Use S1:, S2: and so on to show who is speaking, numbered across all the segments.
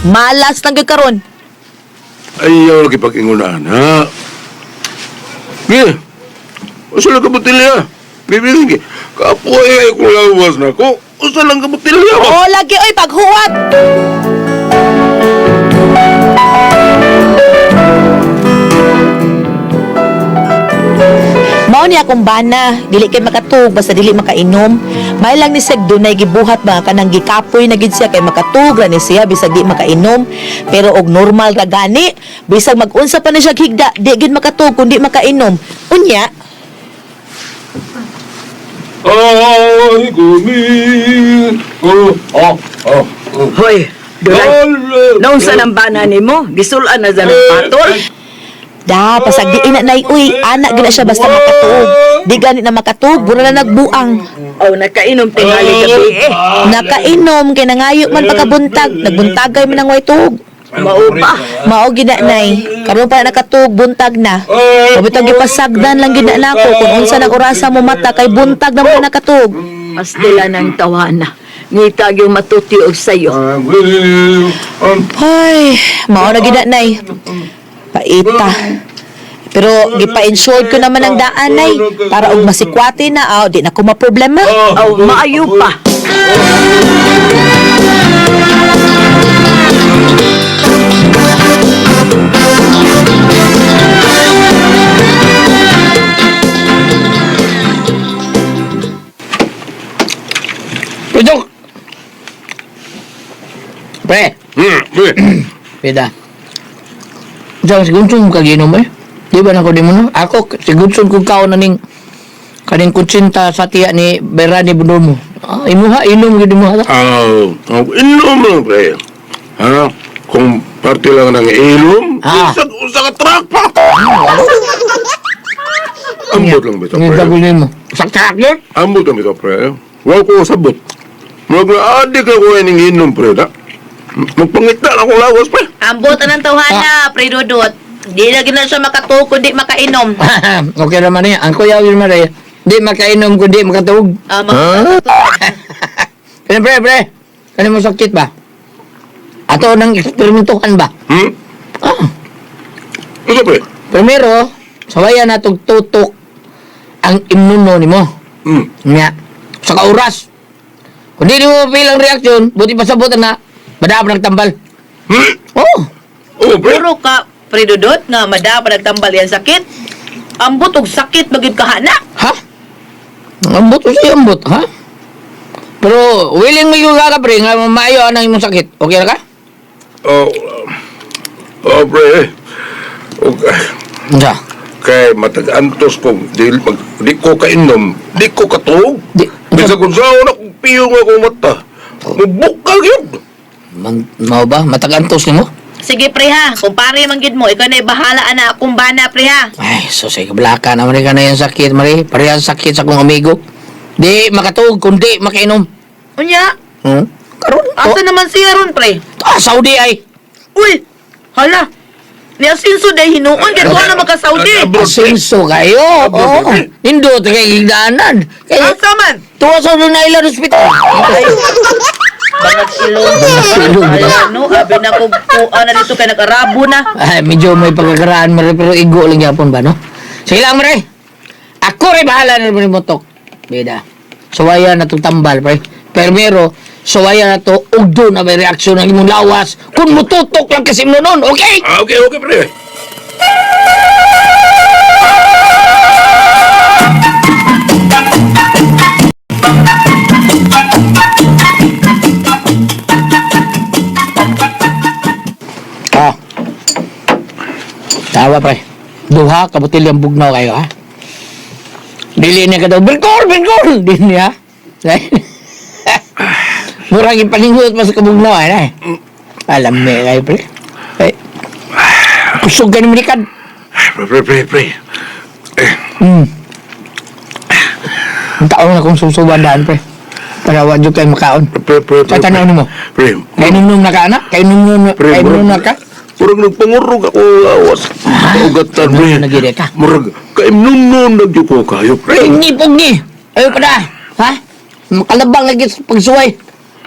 S1: Malas lang gyud karon.
S2: Ayaw lagi pag-ingunan, ha? Ge, usa lang ka botelya. Bibi, ge. Kapoy ay kung lawas na ko. Usa lang ka botelya ba?
S1: Oo, lagi oy paghuwat. Mao ni akong bana, dili kay makatug basta dili makainom. May lang ni Seg dunay gibuhat ba kanang gikapoy na gid siya kay makatug ra ni siya bisag di makainom. Pero og normal ra gani, bisag mag-unsa pa ni siya higda, di gid makatug kun di makainom. Unya,
S2: Ay, gumi. Oh, oh, oh. Oh.
S3: Hoy, Duray. Naunsa nang bana nimo? Gisulan na sa patol.
S1: Da, pasag di ina nay uy, anak gina siya basta makatuog. Di gani na makatuog, mura na nagbuang.
S3: Aw, nakainom tingali gabi eh.
S1: Nakainom kay nangayo man pagkabuntag, nagbuntagay man ang way tuog.
S3: Mao pa.
S1: Mao gina nay, karon pa nakatuog buntag na. Mabitag gipasagdan lang gina nako kung unsa nang orasa mo mata kay buntag na mo nakatuog.
S3: Pastila ng tawana. Ngitag yung matuti og sayo.
S1: Ay, mao na gina nay. Paita. Pero gipa-insured ko naman ang daan nay para og masikwate na aw di na ko maproblema.
S3: Aw, maayo pa.
S4: Pidok! Pre,
S2: Pre.
S4: pida. Diyan, si Gunsun kaginom eh. Di ba nako di mo no? Ako, si Gunsun kung kao na ning kaning kutsinta sa tiya ni Berani Budomo. Ah, imuha, inom gid mo ha.
S2: Aw, aw, inom lang, pre. Ha? Kung parte lang ng ilom,
S4: Ah.
S2: usa usa ka truck pa. Ambot lang bitaw,
S4: Ang
S2: pre.
S4: gagawin mo. Saksak yun?
S2: Ambot lang bitaw, pre. Wa ko sabot. Murag na adik ako ining inom, pre. Da. Magpangita na akong lawas, pre.
S1: Ambot anang tawhana, pre Dudut. Di na gina siya makatuog kundi makainom.
S4: Okay naman niya. Ang kuya yun man eh. Di makainom kundi makatuog.
S1: Ah, makatuog.
S4: Kaya pre, pre. Kaya mo sakit ba? Ato nang eksperimentuhan ba?
S2: Hmm?
S4: Ah.
S2: Ano, pre?
S4: Primero, sawayan natong tutok ang imnuno nimo. Nga. Sa kauras. Kung di mo bilang reaksyon, buti pa sabutan na, madam ng tambal.
S2: Hmm?
S4: Oh,
S2: Oh, pre.
S1: Puro ka, pre Dudut, nga madapa nagtambal yan sakit. Ambot og sakit magid kahana.
S4: Ha? Ambot o siya ambot, ha? Pero willing mo yung ka, pre, nga maayo ang imong sakit. Okay ra ka?
S2: Oh, oh, pre. Okay.
S4: Unsa?
S2: Kay matag-antos ko, di, mag, di ko kainom, di ko katuog.
S4: Di,
S2: Bisa kung saan ako piyong ako mata. Mubukal yun.
S4: Man, mao ba? Matagantos nimo?
S1: Sige pre ha, kung pare man gid mo, ikaw na bahala ana akong bana pre ha.
S4: Ay, so sa kablaka naman ka na yung sakit, Mari. Parehas sakit sa akong amigo. Di makatuog, kundi makainom.
S1: Unya,
S4: Hmm? Karon
S1: asa naman siya ron pre?
S4: Ah, Saudi ay.
S1: Uy, hala. Ni asinso dahil hinuon kay tuwa na maka Saudi.
S4: Asenso kayo. Oo. Nindot kay gigdaanan. Kaya
S1: Asa man?
S4: tuwa sa doon na ilan hospital.
S1: Bangag ilong.
S4: Ilong.
S1: Ala, no, abi na ko kuha na dito kay nag-arabo na.
S4: Ay, medyo may pagkakaraan, Mare, pero igo lang yapon ba, no? Sige lang, Mare. Ako rin bahala na rin mo tok. Bida. Suwaya na itong tambal, pre. Permero, suwaya na to, ugdo na may reaksyon ng imong lawas. Kung mututok lang kasi mo nun, okay?
S2: Ah, okay, okay, pre.
S4: Ah. Tawa, pre. Duha, kabutil yung bugnaw kayo, ha? Dili niya ka daw, Bingkor, bingkor! Di niya. Murang ipaninghot pa sa kabugnaw, ay, ay. Alam mo, kayo, pre. Ay. Kusog ka ni Malikad.
S2: Pre, pre, pre, pre. Eh,
S4: Ang taon na kong susuban daan, pre. Para wa jud kayo makaon.
S2: Pre, pre, pre.
S4: Sa tanaw nimo.
S2: Pre,
S4: Kay nunong na ka, anak? Kay nunong
S2: pre,
S4: kay nunong na ka?
S2: Murag nagpangurog ako lawas. Kaugatan, pre.
S4: Nunong na gid ka.
S2: Murag, kaimnumnum na gyud ko kayo, pre.
S4: Pugni, pugni! Ayaw ka na! Ha? Makalabang lagi sa pagsuway.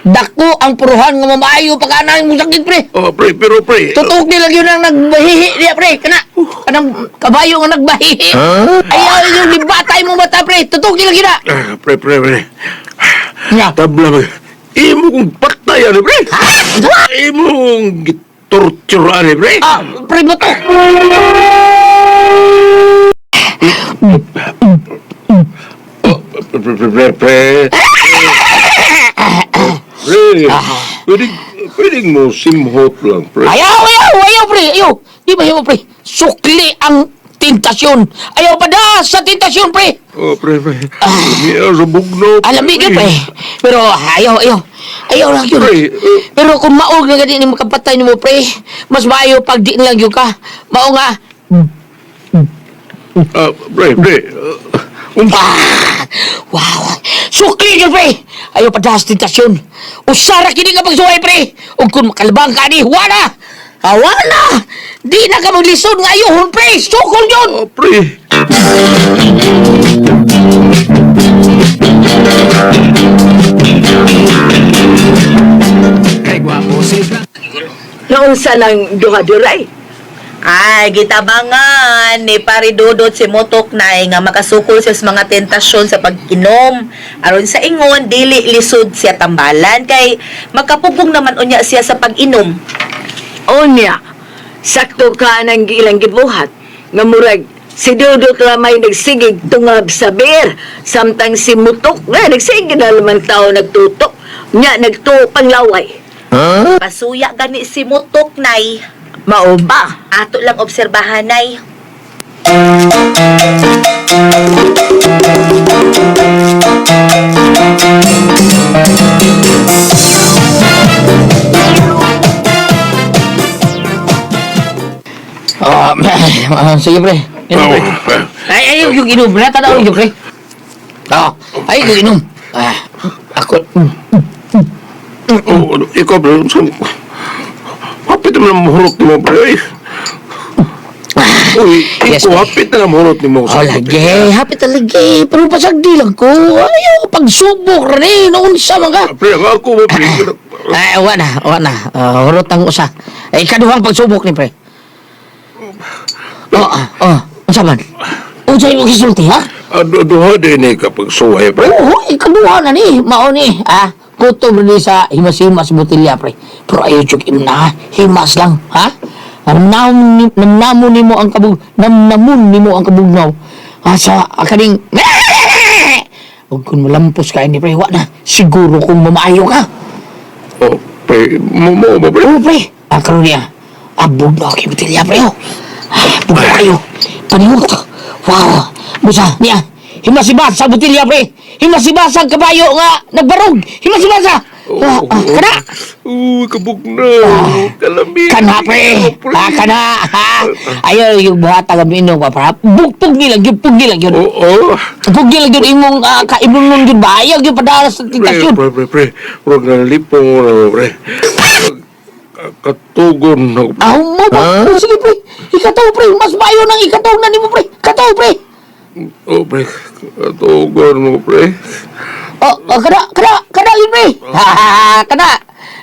S4: Dako ang puruhan nga mamaayo pa ka na imong sakit, pre.
S2: Oh, pre, pero pre.
S4: Tutok nila yun ang nagbahihi niya, pre. Kana, kanang kabayo nga nagbahihi. Ayaw yung libatay mo mata, pre. Tutok nila yun na.
S2: Ah, pre, pre, pre.
S4: Nga.
S2: Tabla ba? Imo kong patay, ano, pre?
S4: Ha?
S2: Imo kong gitorture, ano, pre?
S4: Ah, pre, buto.
S2: Oh, pre, pre, pre, pre. Pre, pwede, pwede mo simhot lang, pre.
S4: Ayaw, ayaw, ayaw, pre. Ayaw. Di ba ayaw, pre? Sukli ang tentasyon. Ayaw pa da sa tentasyon, pre.
S2: Oh, pre, pre. Lami sa bugno.
S4: Alam mo pre. Pero ayaw, ayaw. Ayaw lang yun.
S2: Pre, eh.
S4: Pero kung maog na gani ni makapatay nimo, pre, mas maayo pag di na lang yun ka. Mao nga,
S2: Ah, pre, pre.
S4: Ah, wow! Sukli yun, pre! Ayaw pa sa tentasyon. Usara kini nga pagsuway, pre! Ug kung makalabang ka ni, wala! Ah, wala! Di na ka maglisod nga ayuhon, pre! Sukol yun!
S2: Oh, pre.
S3: Naunsa nang duha duray.
S1: Ay, gitabangan ni Pare Dudot si Motok na nga makasukol siya sa mga tentasyon sa pag-inom. Aron sa ingon, dili lisod siya tambalan kay makapugong naman unya siya sa pag-inom.
S3: Onya, sakto ka nang ilang gibuhat. Nga murag, si Dudot lamay nagsigig tungab sa beer. Samtang si Mutok, nga nagsigig na naman tao nagtutok. Nya nagtuo panglaway.
S1: Pasuya gani si Motok nay.
S3: Mao ba?
S1: Ato lang obserbahan nay.
S4: Ah, ah, sige, pre. Inom, pre.
S2: Oh,
S4: Ay, ayaw yung inom. Natanaw yung pre. Ah, ayaw yung inom. Ah, ako.
S2: oh, ano, ikaw, pre. Hapit naman ang muhurot ni mo, pre. Ay. Uy,
S4: Yes,
S2: ikaw,
S4: pre.
S2: hapit na ang muhurot ni mo.
S4: Oh, lagi. Happy talaga. Pero pasagdi lang ko. Ayaw, pagsubok rin. Noon sa mga.
S2: Pre, ang ako, pre.
S4: Ay, wala na, wala na. Hurot ang usa. Ay, ikaduhang pagsubok ni pre. Oh, ah, oh, unsa man? Unsa imong gisulti, ha?
S2: Ano, duha din eh kapag suway, pre.
S4: Oo, ikaduha na ni. Mao ni, ah. Kutob ni sa himas-himas botelya, pre. Pero ayaw jud im na, himas lang, ha? Namnamon namnamon nimo ang kabug, namnamon nimo ang kabugnaw. Ha, sa kaning Huwag kung malampos ka ini, pre. Wa na. Siguro kung mamaayo ka.
S2: Oh, pre, mo mo ba, pre?
S4: Oo, pre. Ah, karon niya. Ah, bugnaw kay botelya, pre. Oh. Ah, bugnaw kayo. Panihot. Wow. Busa, niya. Himasibasa botelya, pre. Himasibasa ang kabayo nga nagbarog. Himasibasa. Ah, ah, kana.
S2: Uy, kabugnaw. Kalami.
S4: Kana, pre. Ah, kana. Ha. Ayaw yung buhata nga minom ka, pre. Bugpug nila, yun, pug nila, yun.
S2: Oo.
S4: Pug nila yun, imong kaimong nun yun ba? Ayaw yun padala sa
S2: Pre,
S4: tentasyon.
S2: pre, pre, pre. Huwag na lipong mo na, pre. Katugon na, pre.
S4: Ah, mo ba? Sige, pre. Ikataw, pre. Mas maayo nang ikataw na nimo, pre. Kataw, pre.
S2: Oh, pre. Katugon mo, pre.
S4: Oh, oh, kada, kada, kada yun, pre. Ha, ha, ha, kada.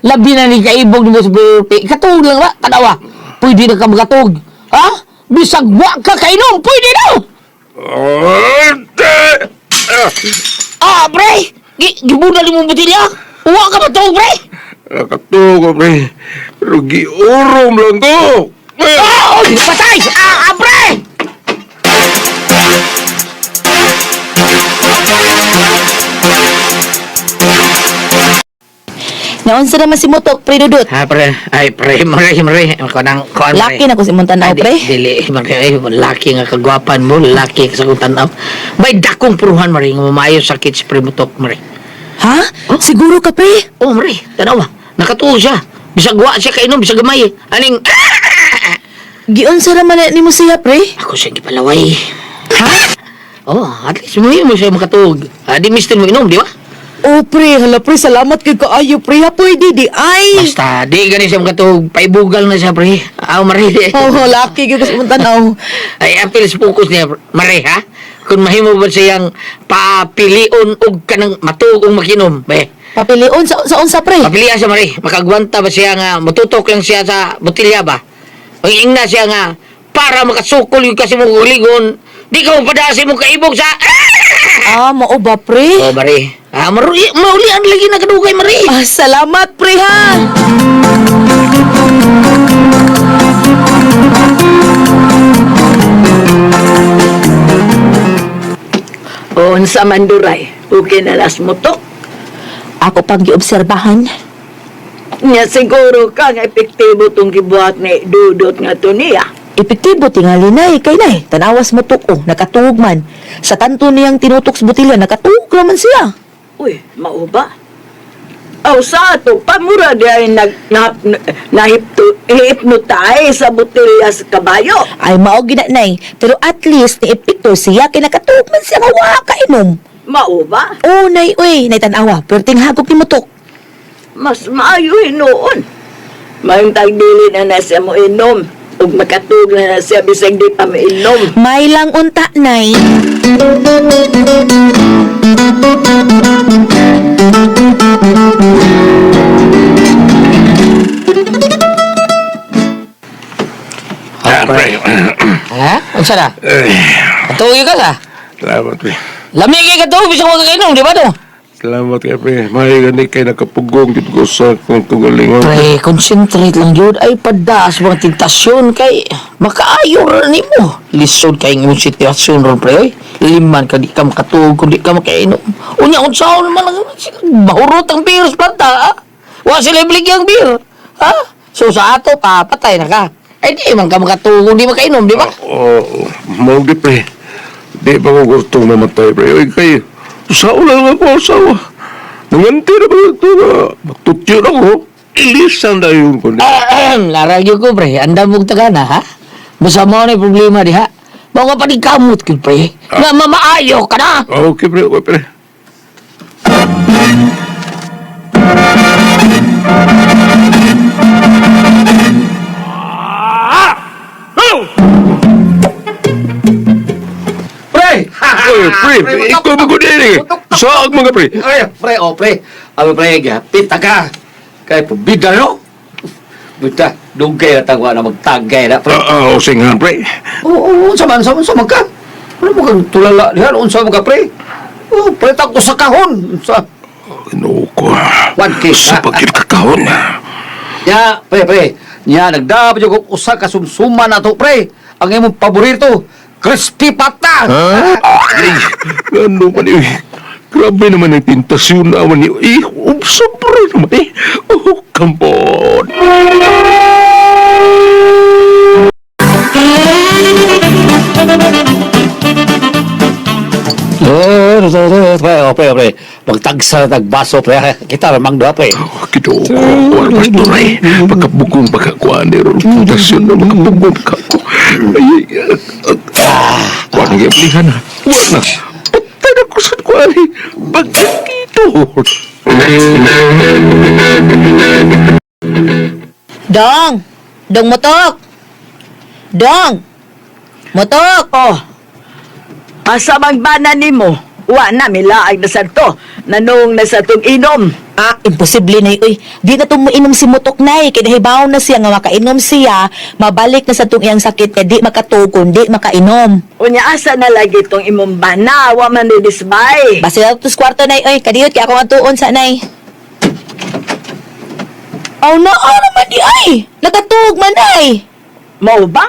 S4: Labi na ni kaibog ni mo sa pre. Ikatog lang ba? Tanawa. Pwede na ka makatog. Ha? Bisag wa ka kainom, pwede na.
S2: Ah, te! Ah,
S4: Ah, pre. Gibunal mo botelya. Wa ka matog, pre.
S2: Nakatugo, pre. Pero giurom lang ko. Ah!
S4: Ah, oy, patay. Ah, ah, pre.
S1: Naunsa naman si Motok, pre Dudot?
S4: Ha, pre. Ay, pre, mare, mare. Kanang, kuan, pre.
S1: Laki na ko si mong tanaw,
S4: Ay,
S1: pre.
S4: Dili, mare, ay, laki nga kagwapan mo, laki sa kong tanaw. May dakong puruhan, mare, nga mamayo sakit si pre Mutok, mare.
S1: Ha? Siguro ka, pre?
S4: Oh, mare, tanaw nakatuo siya. Bisag wa siya kainom, bisag gamay. Aning,
S1: Giunsa naman na nimo siya, pre?
S4: ako siya gipalaway.
S1: Ha?
S4: Oh, at least mo mo siya makatuog. Ah, di mister mo inom, di ba?
S1: Oh, pre, hala pre, salamat kay kaayo, pre. Ha, pwede di ay.
S4: Basta, di gani siya makatuog. Paibugal na siya, pre. Ah, mare.
S1: Oh, laki gyud ko sa imong tanaw.
S4: Ay, apil sa focus niya, mare, ha? Kung mahimo ba siyang papilion og kanang matuog og makinom, be.
S1: Papilion sa unsa, pre?
S4: Papilian siya, Mare. Makagwanta ba siya nga mututok lang siya sa botilya ba? Ang ingna siya nga para makasukol yung kasi mong uligon, di ka mapadasi mong kaibog sa.
S1: Ah, mao ba, pre?
S4: Oh, Mare. Ah, maulian lagi na kadugay, Mare.
S1: Ah, salamat, pre, ha.
S3: O unsa man duray, okay na las mutok.
S1: Ako pang giobserbahan.
S3: Nya siguro ka nga epektibo tong gibuhat ni Dudot nga to niya.
S1: Epektibo tingali nay kay nay. Tanawas mo tuk oh, nakatuog man. Sa tanto niyang tinutok sa botilya, nakatuog naman siya.
S3: Uy, mao ba? Aw sa ato, pamura di ay nag, na, na, nahipto, hipnotize sa botelya sa kabayo.
S1: Ay mao gina nay, pero at least ni epekto siya kay nakatuog man siya nga wa kainom.
S3: Mao ba?
S1: Oh, nay uy, nay tanawa, perting hagop ni mutok.
S3: Mas maayo hinuon. Mayong tagdili na na siya mo inom. Ug makatug na na siya bisag di pa mainom.
S1: May lang unta nay.
S2: Ah, pre.
S4: Ha? Unsa na?
S2: Ay,
S4: Katuoy ka ka?
S2: salamat, pre.
S4: Lamig kay katuog bisag wa ka kainom, di ba to?
S2: Salamat kay pre. May gani kay nakapugong gid ko sa akong kagalingon.
S4: Pre, concentrate lang yun. Ay, padaas mga tentasyon kay makaayo ra nimo. Lisod kay imong sitwasyon ron, pre. Oy. Liman ka, di ka makatuog, kung di ka makainom. Unya, unsaon naman lang, mahurot ang beer sa planta, ha? Wa sila ibligyang beer, ha? So, sa ato, papatay na ka. Ay, di man ka makatuog kung di makainom, di ba?
S2: Oo, mao di pre. Di pa ko gustong mamatay pre. Oy, kay usawa lang ako, usawa. Nanganti na ba ito na matutyo na ko? Ilisan na yun ko.
S4: Ahem, Larag yun ko, pre. Andam mong tagana, ha? Basta mo na yung problema diha. Mga panigkamot ko, pre. Nga mamaayo ka na!
S2: Okay pre, okay pre.
S5: Pre!
S2: Oy, pre, ikaw ba ko din eh? Saag mga pre.
S5: Ay, pre, oh, pre. Abi, pre, gapit ka. Kay pabida, no? Bita, dugay na tagwa na magtagay na, pre.
S2: Ah, ah, usinghan pre.
S5: Oo, oo, unsa man, unsa, unsa man ka? Ano mo kang tulala dihan, unsa man ka, pre? Oh, pre, ko sa kahon. Unsa?
S2: Ginoo ko.
S5: One case,
S2: Sa
S5: ha?
S2: pagkit kakahon.
S5: Nya, pre, pre. Nya, nagdapa jud ko usa ka sumsuman na to, pre. Ang imong paborito, crispy pata.
S2: Ay, ano man eh. Grabe naman ang tentasyon naman ni. Eh, sobra naman eh. Oh, come on.
S5: Eh, pre, oh, pre, pre. Magtagsa na tagbaso, pre. Kita ramang duha, pre.
S2: Oh, Ginoo ko. Wala pas turay. Pagkabugong pagkakuan ni Ron. Tentasyon na makabugong ka ko. Ay, ay, ah. Wala na giblihan na. Wala na. Patay na ko sa kuan eh. Pagkakito.
S1: Dong! Dong motok! Dong! Motok!
S3: Oh, asa bang bana nimo? Wa na milaag na sa to. Nanong na sa tong inom.
S1: Ah, imposible nay uy. Di na tumuinom si Motok nay kay nahibaw na siya nga makainom siya, mabalik na sa tong iyang sakit kay di makatuog kundi makainom.
S3: Unya asa na lagi tong imong bana, wa man didisbay.
S1: Basta na tos kwarto nay oy, kadiyot kay ako ang tuon sa nay. Aw na naman di ay. Nakatuog man ay.
S3: Mao ba?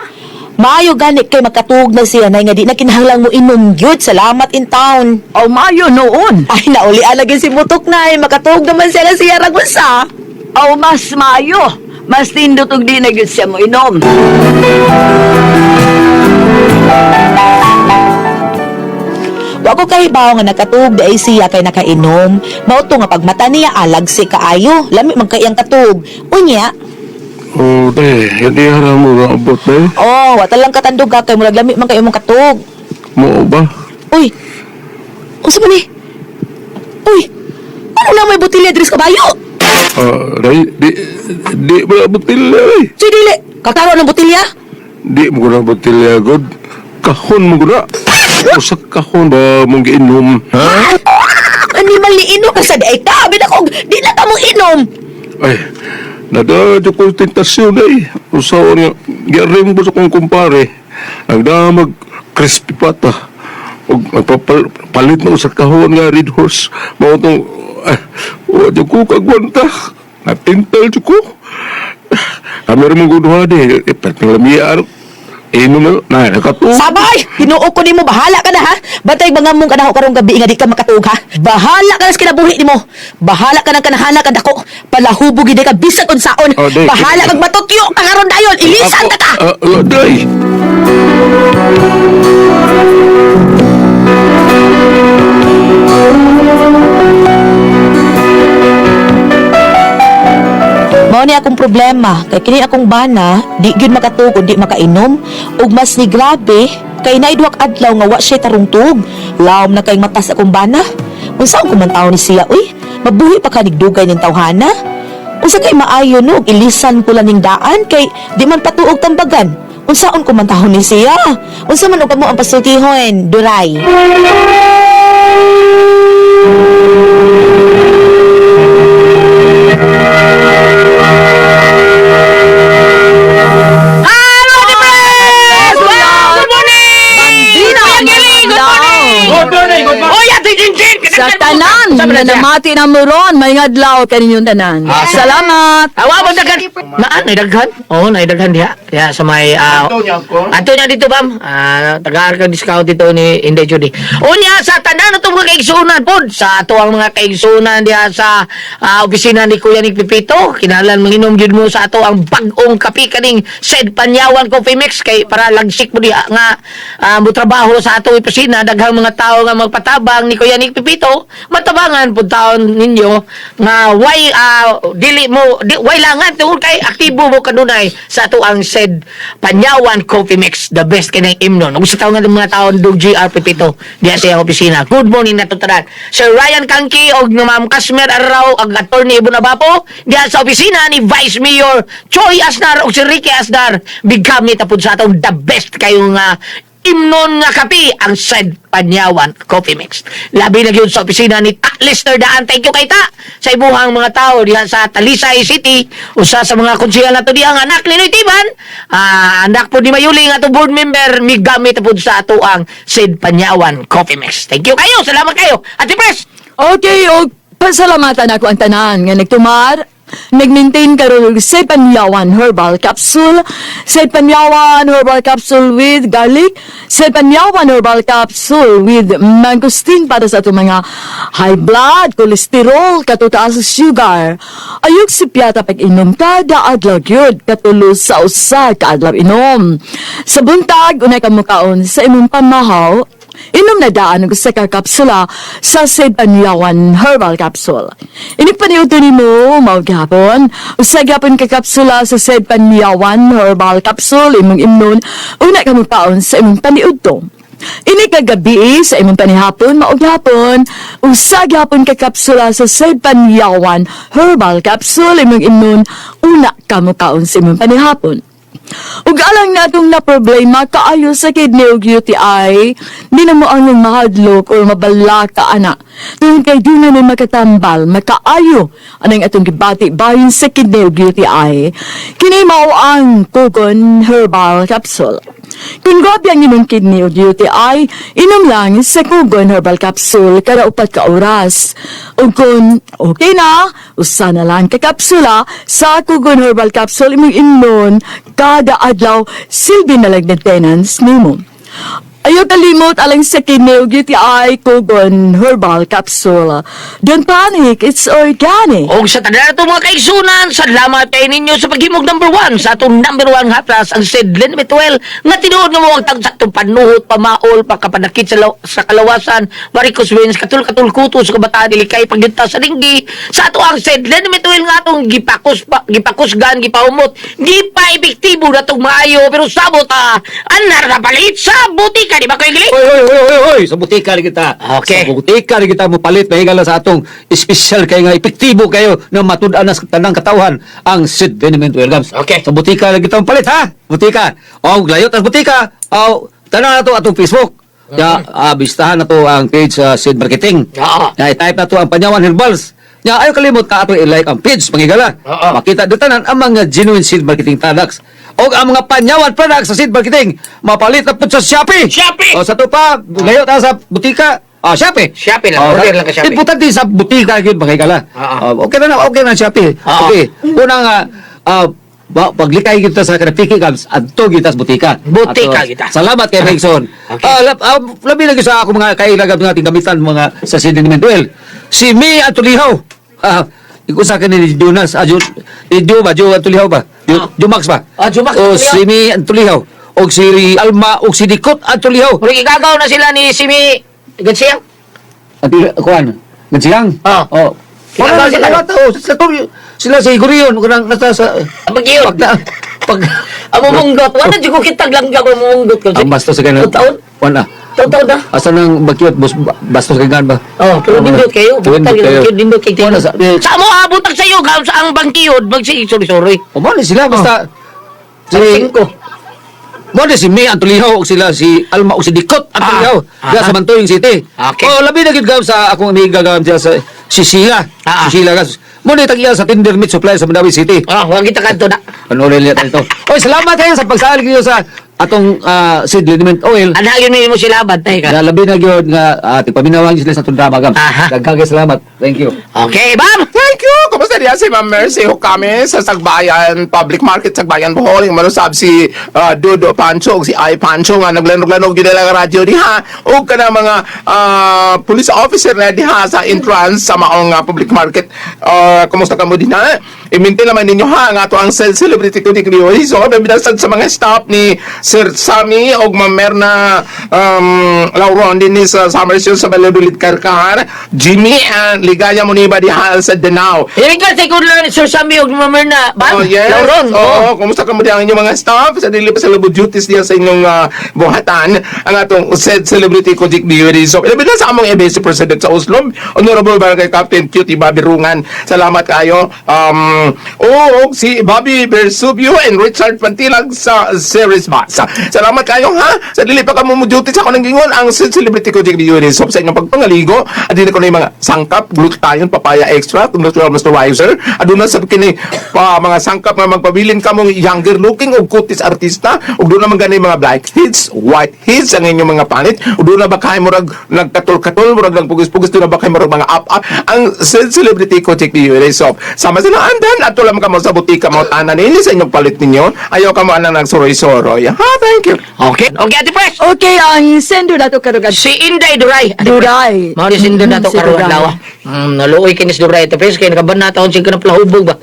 S1: Maayo gani kay makatuog na siya nay nga di na kinahanglan mo inom gyud. Salamat in town.
S3: Aw maayo noon.
S1: Ay nauli alagin si Motok nay, makatuog naman siya na siya ragunsa.
S3: Aw mas maayo. Mas nindot og di na gyud siya mo inom.
S1: Wa ko kahibaw nga nakatuog di ay siya kay nakainom. Mao to nga pagmata niya alag si kaayo. Lami man kay iyang katuog. Unya,
S2: Oh, day. Hindi haram mo raabot, day.
S1: oh, wa ta lang katandog ka kay murag lami man kay imong katuog.
S2: Mo ba?
S1: Uy. Unsa man ni? Uy. Ano na may botilya diri sa kabayo?
S2: Ah, day, di, di mo na botilya, eh.
S1: Soy dili, kakaro ng botilya?
S2: Di mo ko na botilya, God. Kahon mo ko na. Usa ka kahon ba mong giinom? Ha?
S1: Animal ni inom ka sa di ay ka. Bida ko, di na ka mong inom.
S2: Ay, nadadyo ko tentasyon ay. Usawa nga, giarim ko sa kong kumpare. Nagdamag crispy pata. Og nagpapalit na ko sa kahon nga Red Horse. Mao tong, ay, wa dyan ko kagwanta. Natintal dyan ko. Kami rin mong guduha di. Eh, perting. Inom na, na, nakatuog.
S1: Sabay! Tinuo ko nimo, bahala ka na ha. Bantay mga mong kanaho karong gabi nga di ka makatuog ha. Bahala ka na sa kinabuhi nimo. Bahala ka ng kanahana ka dako. Palahubog gid ka bisag unsaon.
S2: Oh, day.
S1: Bahala kag matutyo ka karon dayon. Ilisan ta ka.
S2: Ah, ah, day.
S1: Mao ni akong problema kay kini akong bana di gyud makatuog di makainom ug mas ni grabe kay naay duha ka adlaw nga wa siya tarungtug. Lawom na kay matas akong bana. Unsaon ko man tawo ni siya uy? Mabuhi pa ka nigdugay ning tawhana. Unsa kay maayo no og ilisan ko lang ning daan kay di man patuog tambagan. Unsaon ko man tawo ni siya? Unsa man og kamo ang pasultihon, Duray?
S4: Hello, Ate Pres! Wow, good morning! Kuya Gili, good morning!
S5: Good morning, good morning.
S4: Uy, Ate Jinjin!
S3: Sa tanan na namati na mo ron, may ngadlaw kaninyong tanan. Salamat!
S4: Awa mo daghan. Naan, nay daghan. Oo, nay daghan diha. Diha sa may ato niya dito bam. Ah, tagaan kag discount dito ni Inday Judy. Unya sa tanan atong mga kaigsuonan pod sa ato ang mga kaigsuonan diha sa opisina ni Kuya ni Pipito. Kinahanglan manginom gyud mo sa ato ang bag-ong kape kaning Sed Panyawan Coffee Mix kay para lagsik mo diha nga mo trabaho sa ato opisina daghang mga tao nga magpatabang ni Kuya ni Pipito matabangan pud taon ninyo nga why dili mo di, why langan tungod kay aktibo mo kanunay sa ato ang Sed Panyawan Coffee Mix, the best kay imnon ug sa taon nga mga taon dug GR Pipito diha sa iyang opisina. Good morning na tanan. Sir Ryan Kangki og Ma'am Kasmer Arraw ag Attorney Ibon Abapo diha sa opisina ni Vice Mayor Choi Asnar ug si Ricky Asnar, big kami tapod sa atong the best kayo nga imnon nga kape ang Sed Panyawan Coffee Mix. Labi na gyud sa opisina ni Ta Lester Daan. Thank you kay Ta sa imuhang mga tao diha sa Talisay City. Usa sa mga konsehal nato diha ang anak ni Noy Tiban. Anak po ni Mayuling ato board member migamit pod sa ato ang Sed Panyawan Coffee Mix. Thank you kayo. Salamat kayo. Ate Pres.
S6: Okay, og pasalamatan ako ang tanan nga nagtumar, nag-maintain karon og Sepanyawan Herbal Capsule, Sepanyawan Herbal Capsule with garlic, Sepanyawan Herbal Capsule with mangosteen para sa atong mga high blood, cholesterol, katutaas sa sugar. Ayog si piyata pag-inom kada adlaw gyud, katulo sa usa ka adlaw inom. Sa buntag, unay ka mukaon sa imong pamahaw, inom na daan og usa ka kapsula sa Sepanyawan Herbal Capsule. Inig paniudto nimo mao gihapon, usa gyapon ka kapsula sa Sepanyawan Herbal Capsule imong imnon una ka mopaon sa imong paniudto. Ini kagabi sa imong panihapon mao gihapon, usa gyapon ka kapsula sa Sepanyawan Herbal Capsule imong imnon una ka mokaon sa imong panihapon. Ug alang natong na problema kaayo sa kidney ug UTI, di na mo ang mahadlok or mabalaka ana. Tungod kay di na ni makatambal, makaayo anang atong gibati bahin sa kidney ug UTI. Kini mao ang Kugon Herbal Capsule. Kung grabe ang imong kidney o UTI, inom lang sa Kugon Herbal Capsule kada 4 ka oras. Ug kung okay na, usa na lang ka kapsula sa Kugon Herbal Capsule imong imnon kada adlaw, silbi na lang maintenance nimo. Ayaw kalimot alang sa kidney ug UTI, Kugon Herbal Capsule. Don't panic, it's organic.
S4: Og sa tanan nato mga kaigsunan, salamat kay ninyo sa paghimog number 1 sa atong number 1 haplas ang Sid Len Mituel nga tinuod nga mo ang tagsak tong panuhot, pamaol, pagkapanakit sa, sa kalawasan, varicose veins, katul-katul kuto sa kabataan, dili kay pagyunta sa linggi. Sa ato ang Sid Len Mituel nga atong gipakus pa, gipakusgan, gipahumot, gipa-epektibo na tong maayo pero sabot anar na palit sa butika, di ba Kuya Gili?
S5: Oy, oy, oy, oy, oy, sa butika rin kita.
S4: Okay.
S5: Sa butika rin kita mo palit mahigala sa atong espesyal kay nga epektibo kayo na matud-an na sa tanang katawhan ang Sid Benjamin Williams.
S4: Okay.
S5: Sa butika rin kita mo palit ha. Butika. O layot ang butika. O tanan nato atong Facebook. Ya, bisitahan na to ang page sa Seed Marketing.
S4: Oo.
S5: Ya, i-type na to ang Panyawan Herbals. Ya, ayaw kalimot ka ato i-like ang page mga higala.
S4: Oo.
S5: Makita dito tanan ang mga genuine seed marketing products. O ang mga Panyawan products sa seed marketing, mapalit na po sa Shopee.
S4: Shopee!
S5: O sa to pa, layo ta sa butika. Ah, Shopee.
S4: Shopee lang,
S5: Oh,
S4: order lang ka Shopee.
S5: Importante sa butika gyud mga higala.
S4: Oo.
S5: Oh, okay na Shopee.
S4: Oo.
S5: Okay. Una nga paglikay kita sa kanang Gams, adto kita sa butika.
S4: Butika
S5: Ato,
S4: kita.
S5: Salamat kay Megson.
S4: Okay.
S5: Labi lagi sa ako mga kailagan nga ating gamitan mga sa Sidney Menduel. Si Mi Antulihaw. Ikaw sa akin ni Jonas, ni Jo ba? Jo Antulihaw ba? Jo, Jomax ba?
S4: Ah, Jomax
S5: O
S4: Antulihaw.
S5: si Mi Antulihaw. O si Alma, o si Dikot Antulihaw.
S4: Murag igagaw na sila ni Simi Garcia.
S5: Antulihaw, kuan. Gansiyang.
S4: Ah.
S5: Oh.
S4: Igagaw
S5: Wala
S4: sila.
S5: sila. Oh, sila sa Igorion, kanang nasa sa
S4: Bagyo.
S5: pag pag
S4: Amo munggot. Wala jud ko kitag lang ko munggot ko.
S5: ang bastos sa kanan.
S4: Taon.
S5: Kuan ah.
S4: Taon na.
S5: Asa nang bakyot bus bastos kay gan ba?
S4: Oh, pero nindot kayo.
S5: Nindot
S4: Butag
S5: kayo.
S4: kayo. Nindot kayo.
S5: Wala sa
S4: Sa mo ah, butag sa iyo sa ang bangkiyod magsi sorry sorry.
S5: O mo ni sila basta
S4: Si
S5: si
S4: singko.
S5: mo ni si May Antulihaw og sila si Alma og si Dikot Antulihaw. Diya sa Mantoyong City.
S4: Okay.
S5: O labi na gid gam sa akong amiga gam diya sa si Sheila. Si Sheila gas. Mo ni tag-iya sa Tinder Meat Supply sa Mandawi City.
S4: Ah, wag kita kadto na.
S5: Ano rin ito. Oy, salamat kayo sa pagsalig niyo sa atong seed liniment oil.
S4: Ana yun mo sila bantay ka.
S5: Na labi na gyud nga tigpaminawang sila sa atong drama gam.
S4: Aha.
S5: Daghang salamat. Thank you.
S4: Okay, bam.
S7: Thank you! Kumusta diyan si Ma'am Mercy Hukame sa Sagbayan Public Market, Sagbayan, Bohol. Yung manusab si Dodo Pancho ug si Ay Pancho nga naglanog-lanog yun lang ang radyo diha. O ka na mga police officer na diha sa entrance sa maong public market. Kumusta ka mo din ha? I-maintain naman ninyo ha nga ato ang celebrity ko ni Cleo. So, binasad sa mga staff ni Sir Sammy og Ma'am Merna Lauron din ni sa Summer Show sa Valladolid Karkar. Jimmy and Ligaya Muniba diha sa Danao.
S4: Ikaw sa ikon lang ni Sir Sammy og Ma'am Merna. Bam.
S7: Oh, yes.
S4: Lauron.
S7: Oo, kumusta ka mo diyan ang inyong mga staff sa dili pa sa labo duties diyan sa inyong buhatan ang atong said celebrity ko Dick Beauty. So, ilabi na sa among ABC President sa Oslo, Honorable Barangay Captain Cutie Bobby Rungan. Salamat kayo. Oo, si Bobby Bersubio and Richard Pantilag sa Series Bus. Salamat kayo ha. Sa dili pa kamo mo duty sa akong gingon ang said celebrity ko Dick Beauty. So, sa inyong pagpangaligo, adin ko na yung mga sangkap, glutathione, papaya extract, natural moisturizer. Aduna sa kini pa mga sangkap nga magpabilin kamong younger looking og kutis artista ug doon naman gani mga black heads, white heads ang inyong mga panit. Ug doon na ba kay murag nagkatol-katol, murag nagpugis-pugis, doon na ba kay murag mga up-up ang celebrity ko check the soap. Sama sila andan ato lamang kamo sa butika mo tanan ninyo sa inyong palit ninyo. Ayaw kamo anang nagsuroy-soroy. Ha, thank you.
S4: Okay. Okay, Ate Pres.
S6: Okay, ang sender nato karon
S4: Si Inday Duray. Ate Pres.
S6: Duray.
S4: Mao ni si Inday nato
S6: Si
S4: karon
S6: Duray.
S4: adlaw. Naluoy kinis Duray Ate Pres kay nakaban na taon siya kanang plahubog ba.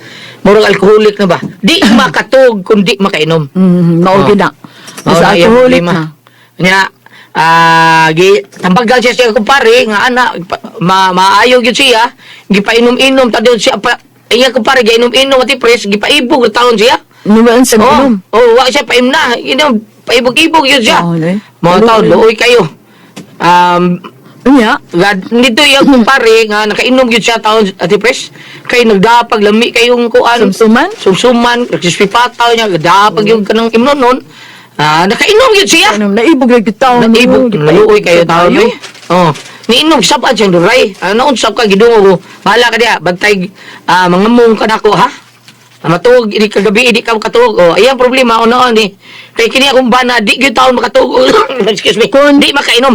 S4: Murag alkoholik na ba? Di makatug kun di makainom.
S6: Mao
S4: Oh.
S6: gyud na.
S4: Mao
S6: Sa
S4: na iyang
S6: alkoholik
S4: problema.
S6: na.
S4: Nya gi tambagal siya siya kumpare nga ana ma, maayo gyud siya gipainom-inom ta siya pa iya kumpare giinom-inom Ate Pres gipaibog taon siya.
S6: Numaan sa
S4: Oh,
S6: inom.
S4: oh, wa siya paim na. Inom paibog-ibog yun siya.
S6: Oo, eh.
S4: Mga tao, luoy kayo.
S6: Unya.
S4: Gad, nito yung kumpare nga nakainom gyud siya taon Ate Pres. Kay nagdapag lami kayong kuan.
S6: Sumsuman?
S4: Sumsuman, nagsispipataw niya, nagdapag yung kanang imnon nun. Nakainom gyud siya.
S6: Inom naibog lagi taon.
S4: Naibog, naluoy kayo taon eh. Oh. Niinom sab siyang duray. Ano unsab ka gidungog ko. Bahala ka diha, bantay mangamong ka nako ha. Matuog ini kagabi di ka makatuog. Oh, iyang problema una ni. Kay kini akong bana di gyud taon makatuog. Excuse me. Di makainom.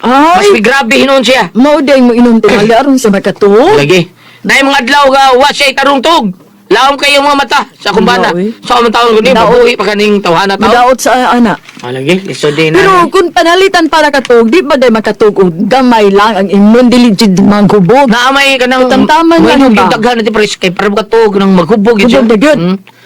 S4: Mas
S6: Ay,
S4: grabe hinuon siya.
S6: mao day mo inom tingali aron sa makatuog.
S4: Lagi. Dahil mga adlaw nga wa siya tarong tuog. Laom kayo mga mata sa akong bana.
S6: Madaoy.
S4: Sa akong taon kundi
S6: Madaot.
S4: mabuhi pa kaning tawhana taon.
S6: Madaot sa ana.
S4: Ah, lagi. Lisod din na.
S6: Pero kung panalitan para katug, di ba day makatug og gamay lang ang imon dili jud manghubog.
S4: Naamay ka ng
S6: Katamtaman lang
S4: May
S6: ba?
S4: yung daghan natin pres kay para makatuog ng maghubog yun siya.
S6: Hubog na gyud.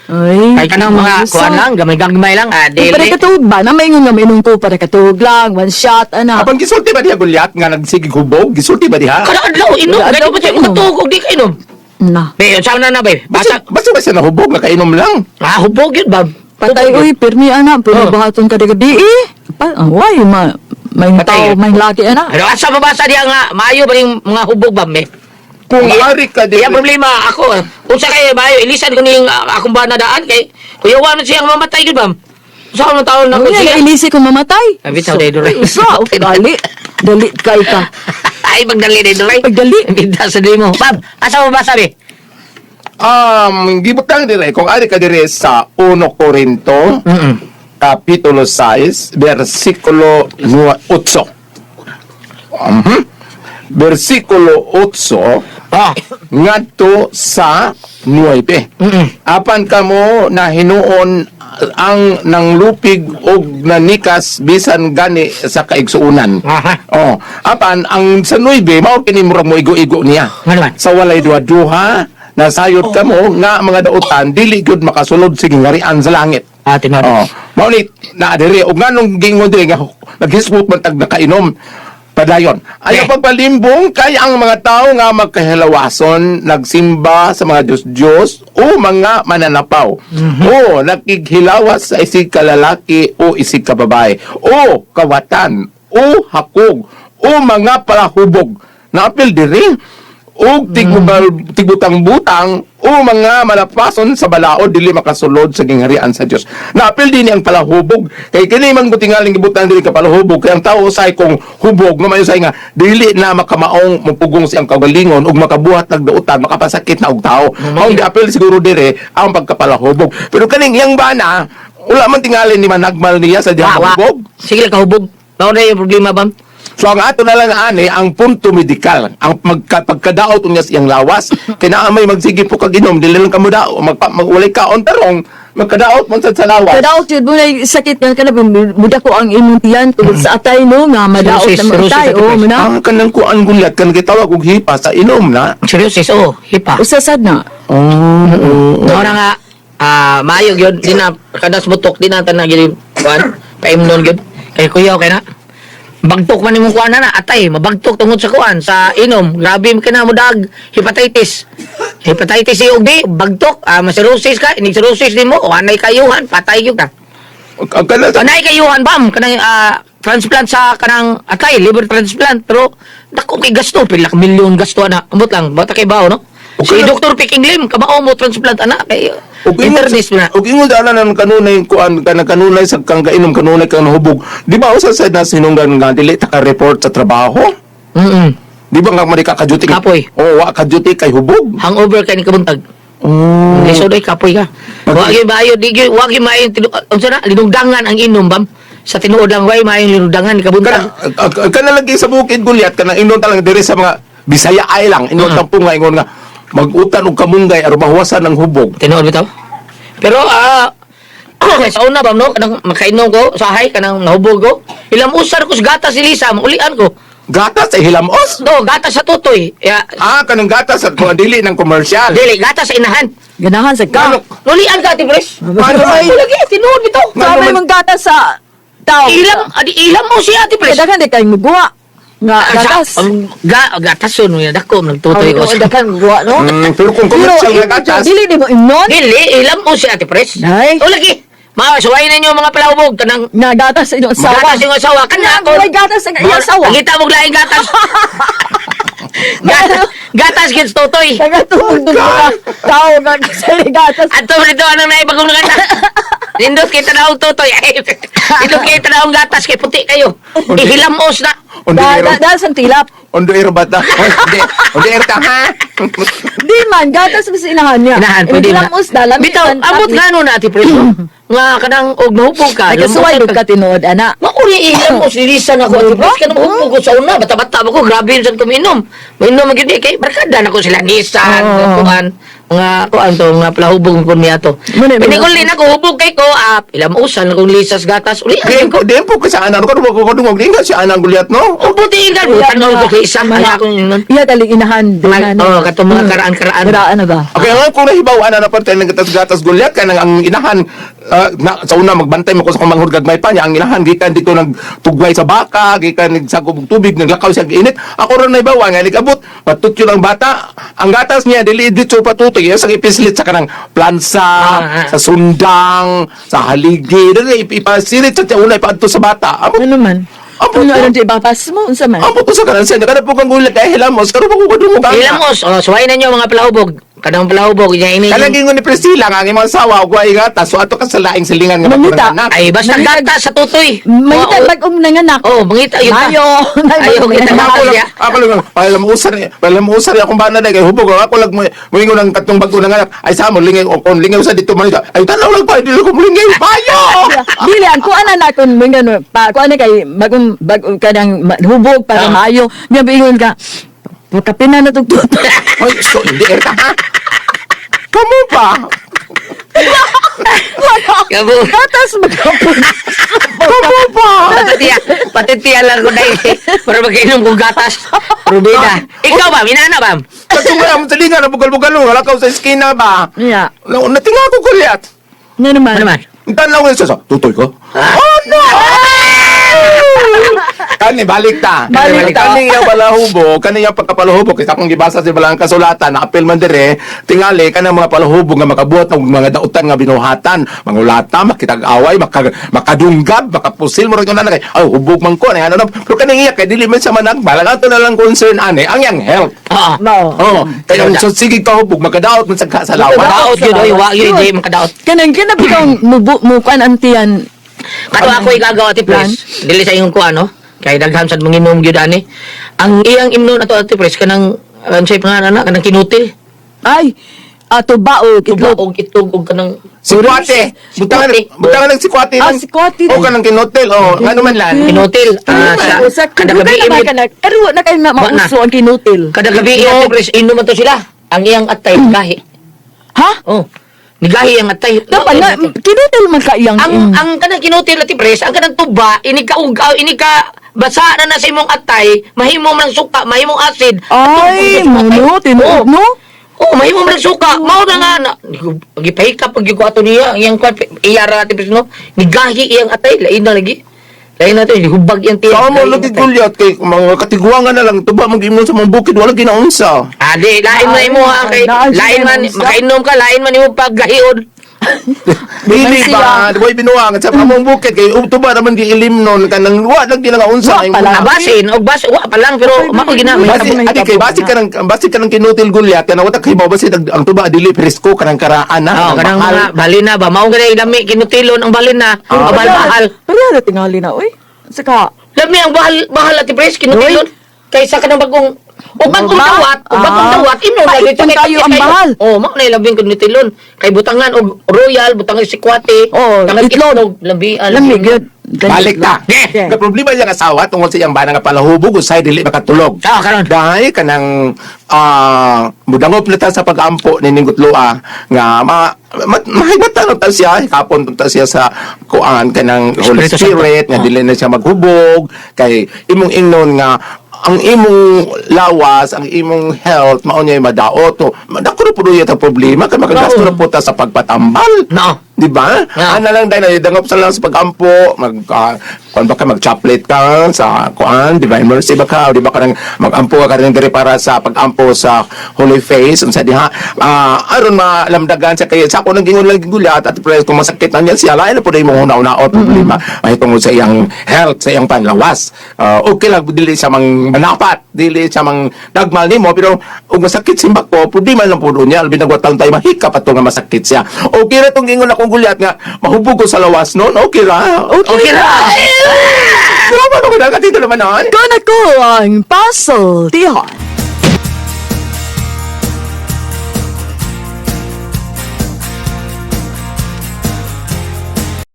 S6: Ay.
S4: Kay kanang mga kuan lang, gamay-gamay lang,
S6: Kung para
S4: dili.
S6: katuog ba? Na maingon nga mainom ko para katuog lang, one shot ana.
S7: Apan gisulti ba diha Goliath nga nagsigig hubog? Gisulti ba diha?
S4: Kada adlaw inom,
S6: Kada
S4: gani
S6: adlaw
S4: pa siya
S6: inom.
S4: makatuog og di ka inom.
S6: Na.
S4: Be, unsa na na be?
S7: Basta
S4: Basta
S7: basta ba siya nahubog nakainom lang?
S4: hubog yun ba?
S6: Patay
S4: Hubog
S6: uy,
S4: yun.
S6: pirmi ana, pirmi
S4: Oh.
S6: buhaton kada gabi eh. Pa, way ma may
S4: Patay.
S6: tao, may laki ana.
S4: Ano asa mabasa diya nga maayo ba yung mga hubog ba me?
S7: Kung maari ka di
S4: Iya problema ako. Unsa kay maayo ilisan ko ning akong bana daan kay kuyawa na siyang mamatay gyud ba? Sa anong taon na ko
S6: Unya,
S4: siya?
S6: nailisi kung mamatay.
S4: Ay, bitaw, day, Doray.
S6: Usa, dali. Dali kay ka.
S4: Ay, magdali na Doray.
S6: Pagdali.
S4: Bitaw sa di mo. Bab, asa mo ba sabi?
S7: Gibutang dire kung ari ka dire sa 1 Corinto, kapitulo 6, versikulo 8. Mhm. Versikulo 8 ngadto sa 9. Apan kamo na hinuon ang nanglupig og nanikas bisan gani sa kaigsuonan.
S4: Aha.
S7: Oh, apan ang sa 9 mao kini murag mo igo-igo niya.
S4: Nga naman.
S7: Sa walay duha-duha nasayod kamo nga mga dautan dili gyud makasulod sa gingarian sa langit.
S4: Ah, tinuod.
S7: Oh, mao ni na diri og nganong gingon diri nga naghisgot man tag nakainom padayon. Ayaw
S4: Eh.
S7: pagpalimbong kay ang mga tao nga magkahilawason nagsimba sa mga Diyos-Diyos o mga mananapaw. O nakighilawas sa isig ka lalaki o isig ka babae o kawatan o hakog o mga palahubog. Naapil diri og tigbutang-butang o mga malapason sa balaod dili makasulod sa gingharian sa Dios. Naapil din ang palahubog kay kini man butingaling gibutang dili ka palahubog kay ang tao usay kung hubog nga mayo say nga dili na makamaong mupugong siyang kaugalingon ug makabuhat nagdautan makapasakit na og tao. Mao giapil siguro dire ang pagkapalahubog. Pero kaning iyang bana wala man tingali ni managmal niya sa diyang
S4: Wa, wa.
S7: hubog.
S4: Sige lang, kahubog. Mao na yung problema, Bam.
S7: So ang ato na lang ani ang punto medikal, ang pagkadaot niya sa iyang lawas. Kay naa may magsige po kag inom, dili lang kamo dao, magwalay kaon tarong magkadaot man sad sa lawas.
S6: Kadaot yun mo na sakit nga ka na, muda ko ang imong tiyan tungod sa atay no, nga madaot
S4: Cirrhosis,
S6: na mga
S4: cirrhosis
S6: atay.
S4: ati,
S6: Oh,
S4: Pres.
S6: muna.
S7: Ang kanang kuan gulyat kan gitawag og hipa sa inom na.
S4: Seryosis, oh, hipa.
S6: Usasad na.
S7: Oh.
S4: Mao na nga, maayo gyud di na kadas butok di na tanan gyud kuan, paimnon gyud. Kay kuya okay na. Bagtok man imong kuan na atay, mabagtok tungod sa kuan sa inom. Grabe man kana mo dag hepatitis. Hepatitis og di bagtok, masirosis ka, inig cirrhosis nimo, o anay kayuhan, patay gyud ka.
S7: Ang kanang
S4: Anay kayuhan bam kanang transplant sa kanang atay, liver transplant pero dako kay gasto pila ka milyon gasto ana. Ambot lang bata kay bao no. Si
S7: Okay lang.
S4: Dr. Peking Lim kabao mo transplant ana kay internist mo na.
S7: Og ingon dala ng kanunay kuan kanang kanunay sa kang kainom kanunay kang nahubog. Di ba usa sad na sinunggan nga dili ta ka report sa trabaho? Di ba nga man ka ka-duty?
S4: Kapoy.
S7: Oh, wa ka duty kay hubog.
S4: Hangover kay ni kabuntag.
S7: Oh.
S4: Lisod ay kapoy ka. Wa gyud maayo di gyud wa gyud maayo unsa na linugdangan ang inom bam. Sa tinuod lang way maayong linugdangan ni kabuntag.
S7: Kana kana lagi sa bukid gulyat kana inon talang diri sa mga Bisaya ay lang inon tampong nga ingon nga magutan og kamunggay aron mahuwasan ang hubog.
S4: Tinuod bitaw. Pero sa una bam no kanang makainom ko sahay kanang nahubog ko. Ilam usar ko sa gatas si Lisa, maulian ko.
S7: Gatas ay hilamos.
S4: No, gatas sa tutoy. Ya,
S7: Ah, kanang gatas at kung dili ng komersyal.
S4: dili gatas sa inahan.
S6: Ganahan sa ka.
S4: Nulian ka, Ate Pres.
S7: Paano ay?
S4: Lagi, tinuod bitaw.
S6: Sabi mong gatas sa tao.
S4: Ilam, adi ilam mo siya, Ate Pres.
S6: Kaya daghan di kayong muguwa. Nga gatas.
S4: Gatas yun, ya, dako, nagtutoy ko.
S6: Oh, daghan muguwa, no?
S7: Pero kung
S6: Pero
S7: komersyal nga
S6: imo
S7: gatas,
S6: dili di mo imnon.
S4: Dili, ilam mo siya, Ate Pres.
S6: Nay.
S4: O lagi, mga suwayin ninyo mga palawbog, kanang
S6: Nga gatas sa inyong asawa.
S4: gatas yung asawa. Kana ako.
S6: Walay gatas sa iyang asawa.
S4: Nakita mo laing gatas. Gatas, gatas gets tutoy.
S6: Tagatulog doon mga tao nga sa gatas.
S4: Ato dito anong naibagong nga Nindot kay tanawang tutoy. Ay, nindot kay tanawang gatas kay puti kayo. Ihilamos na.
S7: Ondo ero.
S6: Dahil sa tilap.
S7: Ondo ero bata. Hoy, hindi. Ondo ero ta ha.
S6: Di man, gatas ba sa inahan niya?
S4: Inahan, pwede na.
S6: Ilamos, dalam.
S4: Bitaw, amot nga no na, Ate Pres. no? Nga kanang og nahupog ka.
S6: Ay, kasuway
S4: lumutan
S6: ka tinuod, ana.
S4: Mauri ilam mo silisa na ko Ate Pres. Kanang hupog ko sa una, bata-bata ba ko, grabe yun sa tuminom. Mainom man gyud eh, kay barkada na ko sila Nissan, kuan, mga kuan to, mga palahubog ko niya to.
S6: Muna, muna.
S4: Piniguli na ko hubog kay ko, ilam usan na kong lisas gatas. Uli,
S7: Diyan ko, diyan po ko sa anak ko, ko ko dungog din ka si anang gulyat no.
S4: Ang puti ka, tanaw ko kay isa, kaya ako yun.
S6: Iya, taling inahan.
S4: Mga- Oh, katong mga karaan-karaan.
S6: Karaan na ba?
S7: Okay, ang kung nahibaw ana na parte ng gatas-gatas gulyat kanang ang inahan na, sa una magbantay mo ko sa kumanghod gagmay pa niya ang inahan gikan dito nagtugway sa baka gikan nagsagop og tubig naglakaw siya init ako ron nahibaw nga nigabot patutyo lang bata ang gatas niya dili dito patutoy iya sa ipislit sa kanang plansa sa sundang sa haligi dili ipasilit sa una ipaadto sa bata. Amo
S6: Ano man?
S7: Amot
S6: Ano
S7: to.
S6: ano di bapas mo? Unsa man?
S7: Amo to sa kanang siya kada po kang gulyat kay hilamos karon pa ko kadungog ana.
S4: Ilamos, oh, suwayin na nyo mga palahubog. Kanang palahubog niya ini.
S7: Kanang gingon ni Priscilla nga ang imong asawa og way gatas, so ato ka sa laing silingan nga
S6: Mangita.
S7: bagong anak.
S4: Ay basta gata sa tutoy.
S6: Mangita
S4: Oo.
S6: bag-ong nanganak.
S4: Oh, mangita yun ka.
S6: Mayo.
S4: Ayaw kita
S7: Ako
S4: na
S7: lang,
S4: siya.
S7: ako lang, wala mo usar, wala mo usar akong bana dai kay hubog ako lang mo moingon ang katong bago ng anak. Ay sa mo lingay o kon lingay sa dito man siya. Ay tanaw lang pa dili ko mulingay payo.
S6: Dili ang kuan na nakon mga no pa kuan na kay bagong bagong kanang hubog para maayo. Nga biingon ka. Kape na na tug tutoy.
S7: Oy, so hindi erta ha. Kamu pa?
S4: Kabo.
S6: Gatas magkapon.
S7: Kamu pa?
S4: Patitiya, patitiya lang ko dahil. Para magkainom kong gatas. Rubida. Ikaw ba? Minana ba?
S7: Katong nga mo silingan ang bugal-bugal wala ka sa eskina ba?
S6: Yeah.
S7: Natinga ko kulyat.
S6: Nga naman.
S4: Ano man?
S7: Tanaw nga siya sa, tutoy ko? Oh no! Kani balik ta.
S6: Balik ta.
S7: Kani iya palahubo, kani iya pagkapalahubo kay akong gibasa sa balang kasulatan, naapil man dire, tingali kanang mga palahubo nga makabuhat og mga dautan nga binuhatan, mangulata, makitag-away, makadunggab, makapusil mo na kay ay hubog man ko ano na. Pero kani iya kay dili man siya managmal, ang ato na lang concern ani ang iyang health.
S4: Oo.
S6: No.
S7: Oh, kaya ang so, sige ka hubog makadaot man sa lawa.
S4: Daot yun, oy, wa yun, di makadaot.
S6: Kanang kinabitaw mubu mo kuan ang tiyan.
S4: Kato ako igagawa ti Pres. Dili sa iyong kuan, no? Kay daghan sad manginom gyud ani. Ang iyang imnon ato ati Pres kanang ano say pangalan na kanang kinutil.
S6: Ay, ato ba o
S4: Tuba
S6: itlog?
S4: og itlog og kanang
S7: Sikwate. Butangan
S4: Sikwate.
S7: butangan ng sikwate.
S6: Ah, sikwate.
S7: O kanang kinotel. O ngano man lan.
S4: kinutil. Ah,
S6: O
S4: sa
S6: sa
S4: kada gabi
S6: kada
S4: imnon.
S6: na kana pero na kay na
S4: Wa na.
S6: mauso ang kinutil.
S4: Kada gabi ati Pres inom man to sila. Ang iyang atay gahi.
S6: Ha?
S4: Oh. Nigahi ang atay.
S6: Dapat na kinutil man ka iyang
S4: Ang kanang kinutil ati Pres, ang kanang tuba ini ka ugaw, ini ka basa na na sa imong atay, mahimo man suka, mahimong acid.
S6: Ay,
S4: Atong-
S6: mo tinuod
S4: Oh.
S6: no?
S4: Oh, mahimo man suka. Mao na nga na. Gipahikap pag ko ato niya, ang iyang kwan iyara ati Pres no. Nigahi iyang atay, lain na lagi. Lain na to, hubag iyang tiyan.
S7: Kao mo
S4: Lain
S7: lagi
S4: atay.
S7: gulyat kay mga katiguangan na lang tuba mag-imnon sa mga bukid wala ginaunsa.
S4: Ah, di, lain man imo ha kay
S6: Daan siya
S4: lain man
S6: ng usa.
S4: makainom ka, lain man imo paggahion.
S7: Dili
S6: siya.
S7: ba? Way binuang sa among bukid kay tuba naman giilimnon kanang wa lang ginaunsa.
S6: Wa pa lang.
S4: Ah, basin, og basin, wa pa lang pero mao gina may
S7: Basi adi kay basi kanang kinutil gulyat kanang wa ta kay basi ang tuba dili presko kanang karaan na.
S4: Oh, kanang
S7: mahal.
S4: mga balina ba? Mao gani lami kinutilon ang balina, ang bahal bahal.
S6: Pero na tingali na oy. Saka
S4: Lami ang bahal bahal ati Pres kinutilon kaysa kanang bagong o bagong
S6: Ba?
S4: dawat, o bagong
S6: Ah.
S4: dawat imo
S6: Pait
S4: lagi
S6: man kayo ang bahal.
S4: Oh, mao na labing kinutilon kay butangan og royal, butangan sikwate,
S6: Oh,
S4: tangan
S6: itlog.
S4: labi
S6: lami gyud.
S7: Balik ta.
S4: Yeah.
S7: Ang problema iyang asawa tungkol sa iyang bana nga palahubog usay dili makatulog.
S4: Ah, karon.
S7: Dahil kanang mudangop na ta sa pag-ampo ni Ningutloa nga ma, ma mahigatan na ta siya kapon ta siya sa kuan kanang Holy
S4: Espiritu Santo.
S7: Spirit nga
S4: Ah.
S7: dili na siya maghubog kay imong ingnon nga ang imong lawas, ang imong health, mao niya madaot. No, dako na po ta problema kay makagasto na po ta sa pagpatambal.
S4: No.
S7: Di ba?
S4: Yeah.
S7: Ana lang dahil dangop sa lang sa pag-ampo, mag kuan ba ka mag-chocolate ka sa kuan, Divine Mercy ba ka, o di ba ka nang mag-ampo ka rin diri para sa pag-ampo sa Holy Face unsa diha. Aron malamdagan sa kay sa ako nang gingon lang gulat at pres kung masakit na niya siya lain na po na imong una-una o problema mahitungod sa iyang health, sa iyang panlawas. Okay lang dili siya mang manapat, dili siya mang dagmal nimo pero ug masakit simba ko, problema lang po niya albi nagwatang tayo mahikap ato nga masakit siya. Okay ra tong gingon akong gulyat nga mahubog ko sa lawas noon. Okay ra.
S4: Okay ra.
S7: Grabe ko na katito naman noon.
S6: Ko na ko ang puzzle tihon.